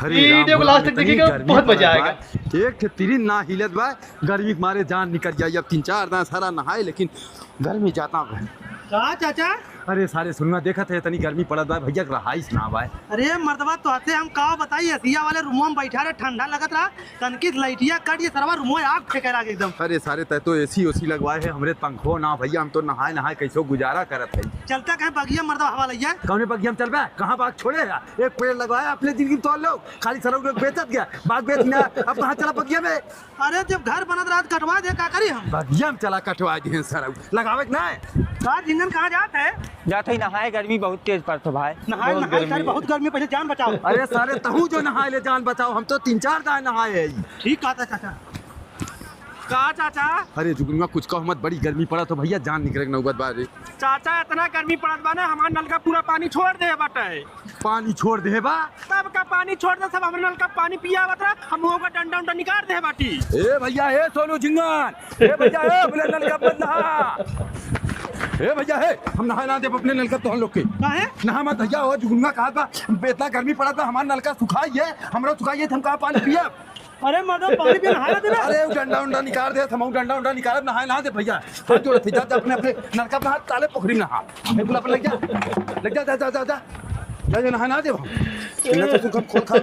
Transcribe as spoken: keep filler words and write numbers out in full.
अरे राम वीडियो को भगवान, लास्ट तक इतनी देखिएगा, गर्मी बहुत मजा पड़त आएगा। बा। एक ठे तिरिन ना हिलत बा, गर्मी के मारे जान निकल जाई। अब तीन चार दिन सारा नहाए, लेकिन गर्मी जाता बा। का चाचा? अरे सारे सुनवा, देखत है इतनी गर्मी पड़त बा, भैया के रहाइश ना बा। अरे मर्दवा, तोहसे हम का बताई, एसिया वाले रूमवा में बैठा रहे, ठंडा लगत रहा, तनकी से लइटिया कट, ये सरवा रूमवा आग फेंके लागे एकदम। अरे सारे, तै तो एसी ओसी लगवाए है, हमरे पंखो ना भैया, हम तो नहाए नहाए कैसो गुजारा करत है। चलता कहीं बगिया मर्दवा हवा लइया। कौने बगिया में चलबे? कहाँ बाग छोड़े है? एक पेड़ लगवाए अपने जिंदगी में तो लोग, खाली सरऊ लोग बेचत गया, बाग बेच ना, अब कहाँ चला बगिया में? अरे जब घर बनत रहा तो कटवा दे, का करी हम? बगिया में चला कटवा दिहे सरऊ, लगावे के ना है। का झिंगन कहाँ जात है? जात है नहाए, गर्मी बहुत तेज पड़त है भाई। नहाए, बहुत नहाए, गर्मी। सारे बहुत गर्मी, पहले जान बचाओ। अरे सारे तहू जो नहाए ले जान बचाओ, हम तो तीन चार दाए नहाए है। ठीक कहता चाचा। का चाचा? अरे जुगनुआ कुछ कहो मत, बड़ी गर्मी पड़त है भैया, जान निकले के नौबत बा रे। चाचा इतना गर्मी पड़त बा ना, हमार नलका पूरा पानी छोड़ दे बाटे। पानी छोड़ दे बा? तब का पानी छोड़ दे, सब हमरे नलका पानी पियावत रहा, हम ओकर डंडा उंडा निकाल दे बाटी। ए भैया, ए सोनू झिंगन, ए भैया, ए अपने नलका मत नहा। ए भैया, ए हम नहाए ना देब अपने नलका तोहन लोग के। काहे? नहा मत भैया, ओ जुगनुआ कहत बा, इतना गर्मी पड़त बा, हमार नलका सुखाई है, हमरा सुखाई है, तो हम कहाँ पानी पियब? अरे मर्दवा, पानी पिए नहाए ना देबे? अरे उ डंडा उंडा निकाल दे, हम उ डंडा उंडा निकालब, नहाए ना देब भैया। हाथ जोड़त है, जा, जा अपने, अपने नलका अपना हाथ ताले पोखरी में नहा। ए बोला अपन लग जा, लग जा, जा, जा, जा, जा, जा, जा नहाए ना देब हम। इन्हें तो सुख हम खोल खा